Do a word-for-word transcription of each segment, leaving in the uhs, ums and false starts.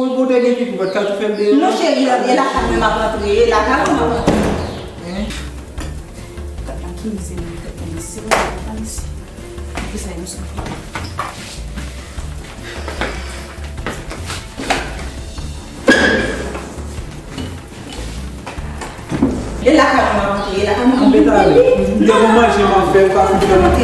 Bon, te gen pipi, w pa t ka tou fè l deyò? Non, cheri, e lakay mwen m ap rantre, e lakay mwen m ap rantre. Hein? Gad la, ki mizè, men, gad la, mizè, gad la, mizè. Ki sa, yon sou. E lakay mwen m ap rantre, e lakay mwen m ap rantre. Anbe talè. M gen yon manje m ap fè, m pa fin fè. Ok.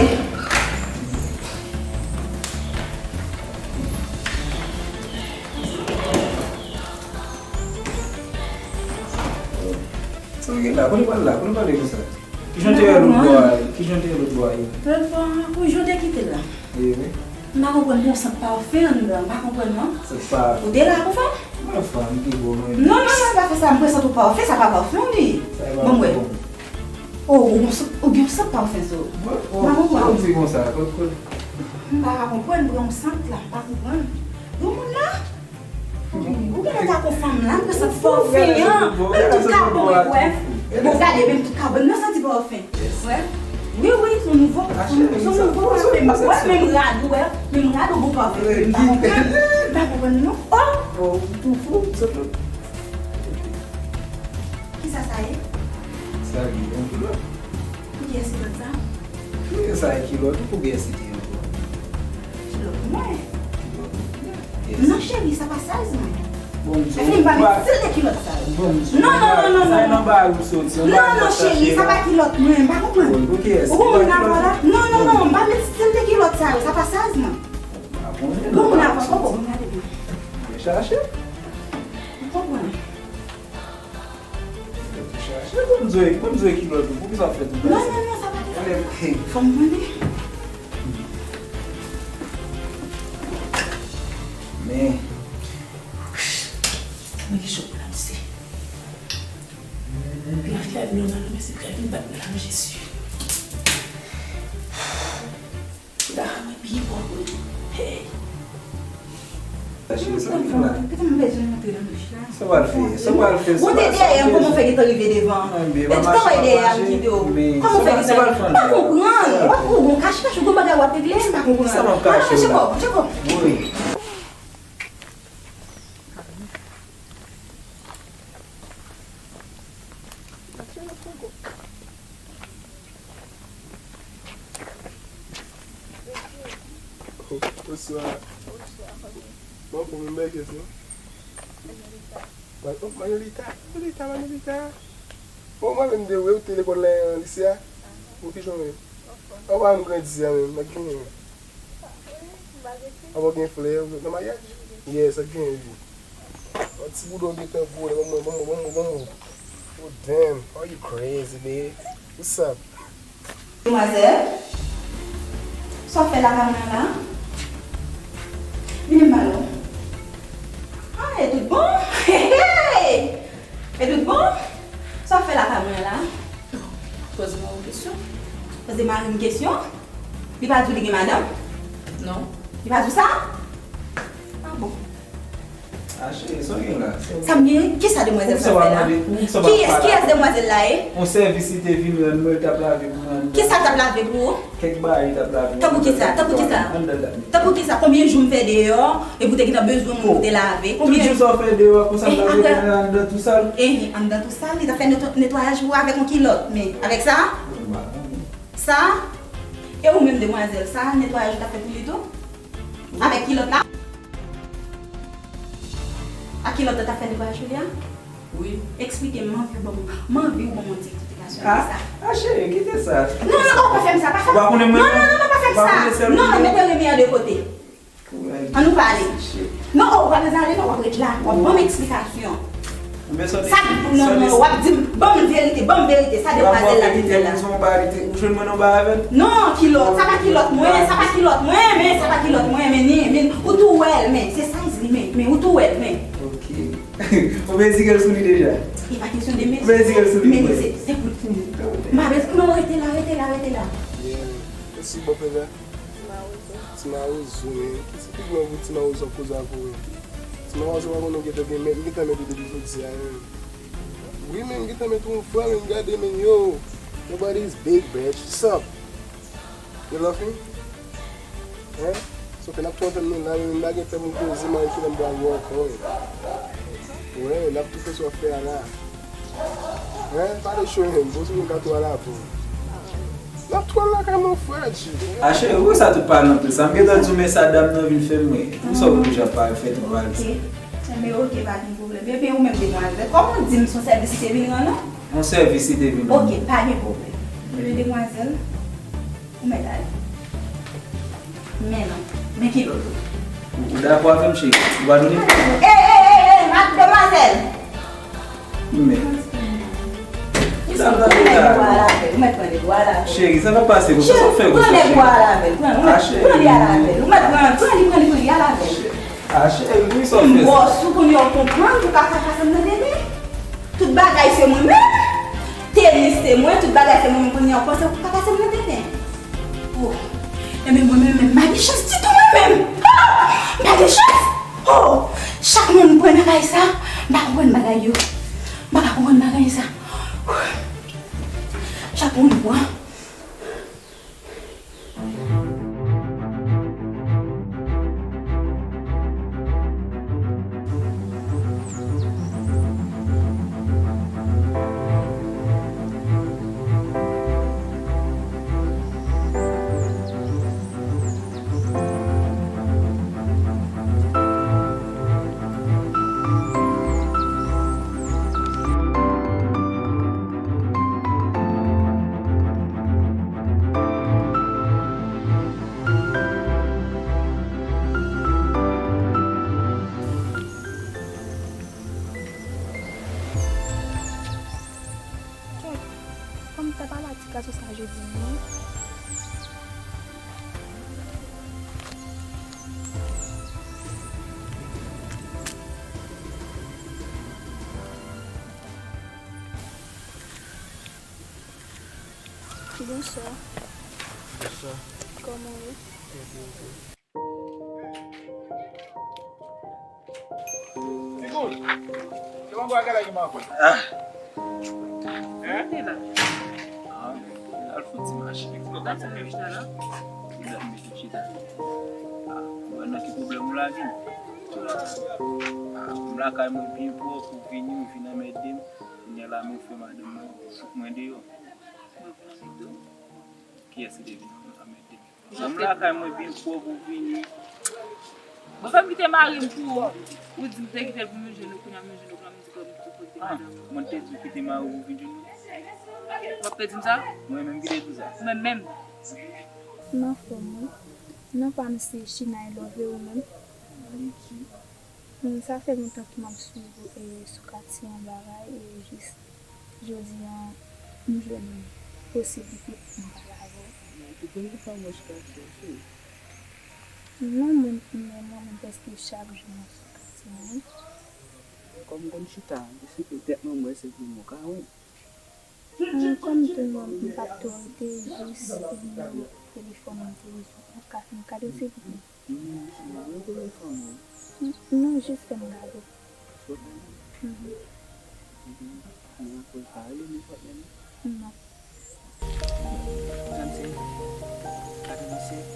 Sa w gen la? Kote w pral la? Kote w pral konsa? Kijan te ye lòt bò a? Kijan te ye lòt bò a? Lòt bò a, wi, jan w te kite l la. Wi, wi. M pa konprann, gen yon sant pafen anndan, m pa konprann non. Sant pafen. Ou te la pou fè? Mwen fanm, m pi gwo mwen. Non, non, non, pa fè sa, m prezante w pafen, sa pa pafen li. Sa e pa bon. Bon, mwen. Oh, ou gen yon sant, ou gen yon sant pafen sou ou. Mwen, oh, m pa konprann. Sa w di konsa, kot, kot? M pa ka konprann, pran yon sant la, m pa konprann. Granmoun la? Ou genlè ta kon fanm la, m pral santi pafen an. Menm tout kabòn, wè. Bon, gade, menm tout kabòn nan santi pafen. Wè. Wi, wi, son nouvo, son, son nouvo pafen. Wè, menm rad ou, wè. Menm rad ou, bon pafen. M pa konprann. M pa konprann, non. Oh! Kisa sa ye? Sa li, yon kilòt. Pou kiyès kilòt sa? Kilòt sa e kilòt ou pou kiyès li te ankò? Kilòt mwen. Kilòt ou? Yes. Non, cheri, sa pa size mwen. Bon, m di w, m pa met stil de kilòt sa yo. Bon, m di w, non, non, non, non, sa e nan bal ou soti, yon bal ou soti la. Non, non, cheri, sa pa kilòt mwen, m pa konprann. Bon, pou kiyès? Ou konprann avè w la? Non, non, non, m pa met stil de kilòt sa yo, sa pa size mwen. Bon, m pa konnen, non. Bon, m pa konnen, bon, m gade byen. Mwen chache. M konprann. Kilòt ou chache? Bon, m di w, bon, m di w kilòt ou, poukisa w fè tout bagay sa? Non, non, non, sa pa te fè. Fò m konnen. Men. Mwen gen chòk nan misye. Mwen fè avion nan, men se fè vin bat nan Jezi. Gade, mwen byen pwòp, wi. Hey! Sa cheri, sa ki la? Kite m bezwen rantre nan douch la. Sa w pral fè? Sa w pral fè? Ou te dèyè m, kòman w fè gentan rive devan? Anben, e pa mache, pa mache. Kòman w fè gentan rive? M pa konprann. W ap, ou gon kach kach, ou gon bagay w ap regle, m pa konprann. Sa m ap kache w la? Cheko, cheko. Wi. Bonswa. Bonswa, kòman? Bon, pou mwen bèkès, non? Manolita. Manolita, Manolita, Manolita. O, mwen menm de ou te lekòl la, lise a. Ou ki jan w ye? Anpil. Anpil, m grandi a menm, m ap genyen. Anpil gen flè nan maryaj? Yes, ap genyen, wi. Yon ti boudon gentan gwo la, ban mwen, ban mwen, ban mwen, ban mwen. Oh, damn, are you crazy, man? What's up? Demwazèl, sa w fè lakay mwen la? Vini m pale w. Ah, e tout bon? Hey, hey! E tout bon? Sa w fè lakay mwen la? Poze mwen yon kesyon. Poze mari m kesyon? Li pa di w li gen madanm? Non. Li pa di w sa? Ah bon. Ah, cheri, sa w gen la? Sa m gen? Kisa demwazèl sa fè la? Kiyès, kiyès demwazèl la ye? Yon sèvis li te vin rann mwen, li t ap lave pou mwen. Kisa l t ap lave pou ou? Kèk bagay li t ap lave. Tankou kisa? Tankou kisa? Tankou kisa? Konbyen jou m fè deyò, epi w te gentan bezwen moun pou te lave? Konbyen jou? Tout jou sa w fè deyò, konsa m ta rete anndan tou sal? Ehe, anndan tou sal, li t ap fè netwa-, netwayaj pou ou avèk yon kilòt, men avèk sa? Sa? E ou menm demwazèl, sa netwayaj ou t ap fè pou li tou? Avèk kilòt la? Ak kilòt la t ap fè netwayaj pou li a? Wi. Eksplike m, m anvi w ban m, m anvi w ban m yon ti eksplikasyon de sa. Ah, cheri, kite sa. Non, non, non, pa fè m sa, pa fè m. Ou pa konnen mwen menm? Non, non, non, non, pa fè m sa. Ou pa konnen sèl ou ki gen? Non, non, mete renmen an de kote. Ann nou pale. Non, ou pa bezwen ale non, w ap ret la. W ap ban m eksplikasyon. Sa, non, non, w ap di m, ban m verite, ban m verite, sa demwazèl la te fè la. Ou jwenn mwen nan ba avè l? Non, kilòt, sa pa kilòt mwen, sa pa kilòt mwen, men sa pa kilòt mwen, men ni, men ou tou wè l, men se size li, men, men ou tou wè l, men. Ok. Ou mezire l sou li deja? E pa kesyon de mezire. Ou mezire l sou li, men se, se pou l fini. M pa bezwen, non, rete la, rete la, rete la. Yeah. Mèsi, bon, frè. Ti mawozo, men. Ki ti pigman pou ti mawozo ap koze ak ou, men? Ti mawozo pa konnen w gentan gen mèt, m gentan mèt ou depi jodi a, men. Wi, men, m gentan mèt ou yon fwa, men, gade, men, yo. Nobody is big, bitch. What's up? You love me? Hein? Sof n ap tou antann nou la, men m pa gen tan pou koze, m a wè kilè m pral wè w ankò. Wi, n ap tou fè sa w ap fè a la. Wi, pale cho menm, bon, si nou ka tou ala pou. N ap tou al lakay mwen, frè, tchè. A cheri, poukisa tout pale anpil sa? M gentan di w, men sa dam nan vin fè m ri. Poukisa w toujou ap pale, fè tout pale sa? Ok. Enben, ok, pa gen pwoblèm. Ebyen, ou menm, demwazèl, kòman w di m se yon sèvis li te vin rann, non? Yon sèvis li te vin rann. Ok, pa gen pwoblèm. Ebyen, demwazèl, ou mèt ale. Men non, men ki lòt ou. Ou, ou dakò avè m, cheri? Ou pa donnen pou mwen? Ey, ey, ey, ey, madmwazèl! Men. Ou mèt pran de bwa lavel, ou mèt pran de bwa lavel. Cheri, sa k ap pase? Cheri, pran de bwa lavel, pran, ou mèt pran li al avè l. Ou mèt pran, pran li, pran li, pran li al avè l. A cheri, wi, sa w fè sa. M bò sou kounye a, w konprann, ou pa ka pase m nan tenten. Tout bagay se mwen menm. Tenis se mwen, tout bagay se mwen menm, kounye a w panse ou ka pase m nan tenten. Oh. Enben mwen menm, menm, m pa gen chans ditou mwen menm. Ah! M pa gen chans. Oh! Chak moun m pran nan kay sa, m pa konprann bagay yo. M pa ka konprann bagay sa. Chak moun m pran. Kèt, kòm m t ap pale a ti gason sa jodi a, non? Bonswa. Bonswa. Kòman w ye? Trè byen, e ou? Timoun, kòman bagay la ki mache? Ah. Hein? Te la. Ah, al fè ti mache. Ou pa ti fè chita la? Ki la m mete chita? Ah, ou wè nan ki pwoblèm ou lage m? Ah, m lakay mwen byen pwòp, ou vini, ou vin anmède m. Kounye a la, men w fè madanm mwen fout mwen deyò. Mwen vin anmède w? Kiyès ki te vin anmède m? Bon, m lakay mwen byen pwòp, ou vini. Bon, fè m kite mari m pou ou. Ou di m te kite l pou m jwenn ou, kounye a m jwenn ou, kounye a m di kòm m tou kote madanm. Ah, mwen te di w kite mari w pou vin jwenn mwen? W ap pèdi m sa? Mwen menm ki te di w sa? Mwen menm. M anfòm, wi. Non pa m se Shina I Love, ou menm? Lady. Hmm, sa fè lontan ke m ap swiv ou, e, sou katye an bagay, e jis jodi a, m jwenn posiblite pou m pale avè w. Ou konn ki fanm ou sou katye a, cheri? Non, mwen, men mwen menm prèske chak jou mwen sou katye an, wi. Kòm ou konn chita, se petèt mwen, mwen se pou mwen ka, wi. Bon, kòm tou non, m p ap twò rete, jis, em, telefòn mwen te bezwen, m ap ka fin gade w, silvouplè? Non, jis fè m gade w. Fè w gade? Mhm. Ebyen, men apre w pa rele nenpòt lè, non? Non. Trannsenk, katrevennsèt,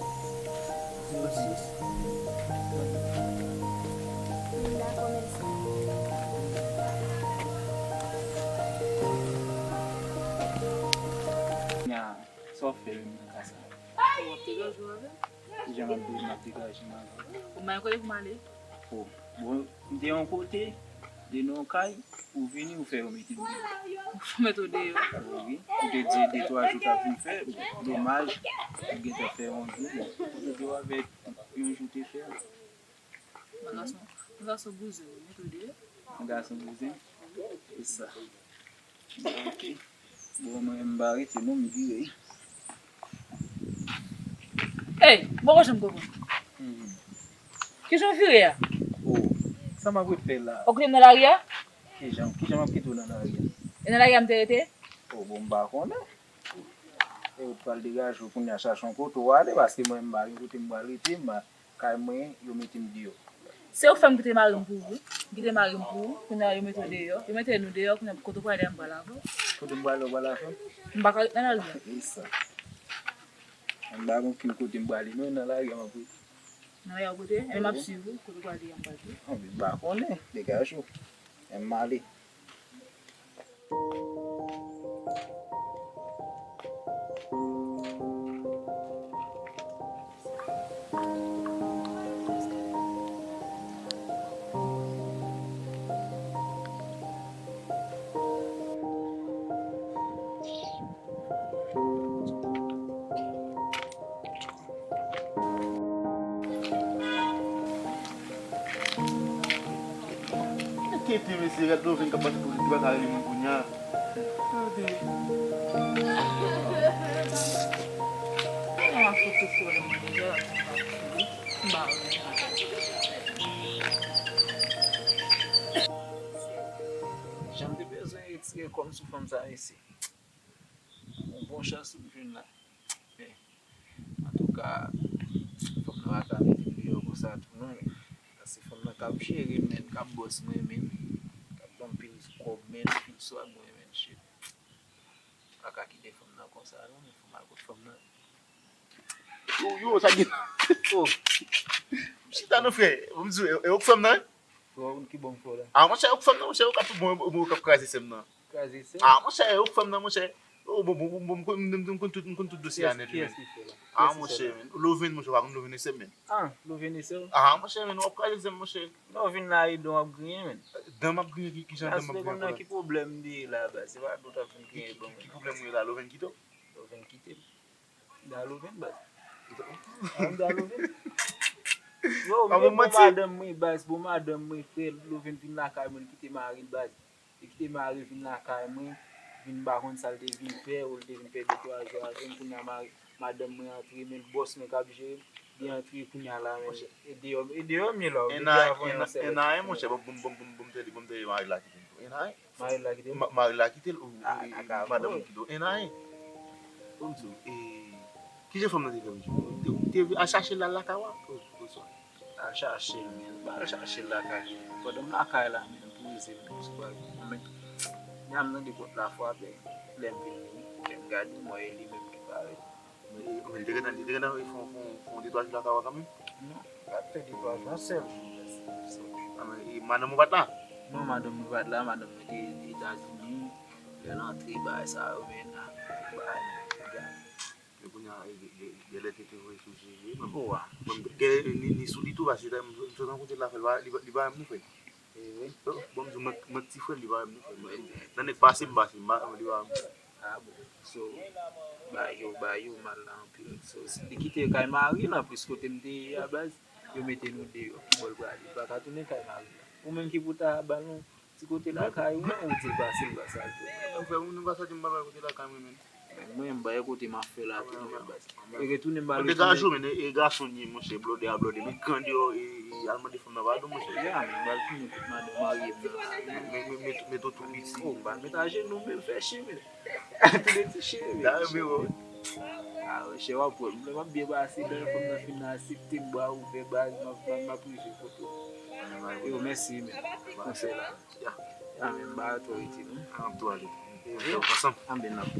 zewo sis. Dakò, mèsi. Nya, sa w fè menm nan ka sa? Bon, w ap degaje w avè m? Kijan m ap de-, m ap degaje m avè w? Ou pa gen kote pou m ale? O, bon, m te yon kote, de nan yon kay, ou vini, ou fè yo mete m deyò. Ou fè mete w deyò? Wi, m te di de twa jou k ap vin fè, domaj, ou gentan fè yon jou, bon, m te di w avèk yon jou te fè. Yon gason, yon gason bouzen, ou mete w deyò? Yon gason bouzen? Se sa. Ok. Bon, mwen, m pa rete non, m vire. Ey, m poko janm konprann. Mhm. Kijan w vire a? O, sa m ap ret fè la? W ap kite m nan lari a? Kijan, kijan m ap kite w nan lari a? E nan lari a m te rete? O, bon, m pa konnen. E ou t pral degaje w kounye a chache yon kote w ale, paske mwen, m pa gen kote m pral rete, m pa Kay mwen, yo mete m deyò. Se ou k fè m kite mari m pou ou, wi. M kite mari m pou ou, kounye a yo mete w deyò. Yo mete nou deyò, kounye a kote w prale a, m pral avè w. Kote m prale, w pral avè m? M pa ka ret nan lari a. E sa. M pa gen okenn kote m prale, non, e nan lari a m ap rete. Nan lè w kote, e m ap swiv ou, kote w prale an m pral di. Anben, m pa konnen, dega yo cho. Men m ale. Enkyete mesye, gad Lovin k ap pase pou li, li pa ka rele moun kounye a. Tande. Mwen fout sou fò nan mwen deja, m pa rele. Jan m te bezwen retire kò m sou fanm sa isi. Yon bon chans ou jwenn la. Men, antouka, fanm nan pa ka mete m deyò konsa tou non, men. Paske fanm nan k ap jere m, men, k ap bòs mwen, men. K ap ban m pil kòb, men, pil swag mwen, men, shit. M pa ka kite fanm nan konsa non, men, fò m al kot fanm nan. Yo, yo, sa gen. Oh. Chita non, frè. Bon, m di w, e, e ou k fanm nan, wi? Frè, ki bon fè w la? Ah, monchè, ou k fanm nan, monchè, ou k ap bon, ou k ap kraze sè m nan. Kraze sè? Ah, monchè, ou k fanm nan, monchè. Oh, bon, bon, bon, bon, m konn, m, m, m konn tout, m konn tout dosye a nèt, wi, men. Kiyès ki fè la? Ah, monchè, men. Lovin, monchè, ou pa konn Lovin, e sè m, men. Ah, Lovin, e sè w? Ah, monchè, men, w ap kraze sè m, monchè. Lovin la, e dan w ap griyen, men. Dan m ap griyen, ki, ki jan dan m ap griyen? Ki pwoblèm m te ye la, baz? Se pa dan w t ap vin griyen ban mwen. Ki, ki pwoblèm ou ye la? Lovin kite w? Lovin kite m. Da Lovin, baz. An da Lovin. Yo, m te bon madanm mwen, baz, bon madanm mwen, frè, Lovin vin lakay mwen, li kite mari l, baz. Li kite mari l vin lakay mwen, vin m pa konn sa l te vin fè, ou l te vin fè de twa jou avè m, kounye a mari, madanm mwen antre, men bòs mwen k ap jere m, li antre kounye a la, men e deyò, e deyò m ye la, depi avan yon sèl. En a en, monchè, bon, bon, bon, bon, bon, m tande, bon, m tande mari l la kite m tou. En a en. Mari l la kite l? Ma-, mari l la kite l, ou, ou, e, e, madanm ou kite w. En a en. Bon, m di w, e, kijan fanm nan te fè, mesye? Ou te, ou te al chache l al lakay ou a? O, oswa? Al chache l, men. M pa al chache l lakay. Pandan m lakay la, men, m poze m, m sou bal. Men, nya m tande pòt la frape. Lè m vin, lè m gade, m wè e li menm ki parèt. Men, men, li te gentan, li te gentan fè yon, fè yon, fè yon de twa jou lakay ou a kanmenm? Non, pa t fè de twa jou, yon sèl jou. Ah, men, e madanm ou pa t la? Non, madanm mwen pa t la, madanm mwen te Etazini. Lè l antre, bagay sa yo, men, ah, bagay, gade. Men kounye a, e, e, e, genlè te, te voye sou jere, men bon, bon, genlè ni, ni sou li tou, paske m, m sot rankontre l la, fè l pa, li pa, li pa menm non, frè. E wi. Bon, m di w, mwen, mwen ti frè l, li pa menm non, frè. Nan nèg pase m pase, m pa, li pa menm. Ah bon. So, ba yo, ba yo mal la anpil. So, li kite kay mari l anplis kote m te ye a baz. Yo mete nou deyò. Ki bò l prale? Li pa ka tounen kay mari l la. Ou menm ki pou ta ba l yon ti kote lakay ou, men ou di l pase l pa sa tou. Mwen frè, nou pa sa di m pa bay kote lakay mwen, men. Men mwen, m bay kote m ap fè la tou, men baz. E retounen m ba l. Mwen te ka jou, men, e gason li ye, monchè, blòdè a blòdè, met gran deyò, e, e al mande fanm nan padon, monchè. Ya, men m pral tounen kot madanm marye m nan la. Men, men, men, met, met ou tou piti. Oh, m pa met ajenou, men m fè chimè. Tou de ti chimè. Da, men, oh. Ah, monchè, w ap wè, m, m ap byen pase, lè fanm nan fin aksepte m, bra ouvè, baz, m ap, m ap, m ap rive kote w. Yo, mèsi, men, pou konsèy la. Ya. Ya, men m pa twò itil, non. An tou ale. Ansanm. Anben n ap.